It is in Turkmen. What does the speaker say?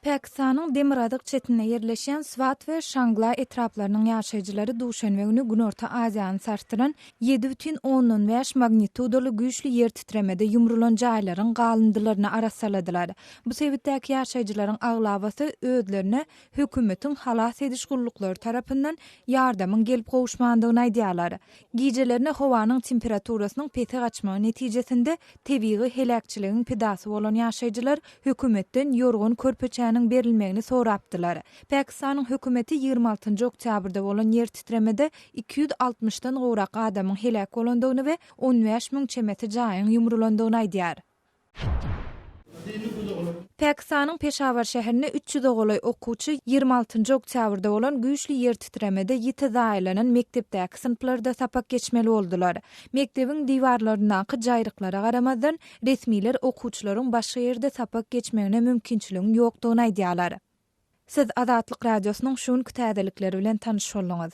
Pakistanyň demirgazyk çetinde ýerleşýän Swat we Şangla etraplarynyň ýaşaýjylary duşenbe güni Günorta Aziýany sarsdyran 7,5 magnitudaly güýçli ýer titremede ýumrulan jaýlaryň galyndylaryny arassaladylar. Bu sebitdäki ýaşaýjylaryň aglabasy özlerine hökümetiň halas ediş gulluklary tarapyndan ýardamyň gelip gowuşmandygyny aýdýarlar. Gijelerine howanyň temperaturasynyň pese gaçmagy netijesinde tebigy heläkçiligiň pidasy bolan ýaşaýjylar hökümetden ýorgan-körpeçäniň berilmegini sorapdylar. Pakistanyň hökümeti 26 njy oktýabrda bolan ýer titremede 260 dan gowrak adamyň heläk bolandygyny we 15 müň çemesi jaýyň ýumrulandygyny aýdýar. Pakistanyň Peşawar şäherinde üç ýüze golaý okuwçy 26 njy oktýabrda bolan güýçli ýer titremede ýiti zaýalanan mekdepdäki synplarda sapak geçmeli boldular. Mekdebiň diwarlaryndaky jaýryklara garamazdan, resmiler okuwçylaryň başga ýerde sapak geçmegine mümkinçiligiň ýokdugyny aýdýarlar. Siz Azatlyk Radiosynyň şu günki täzelikleri bilen tanyş bolduňyz.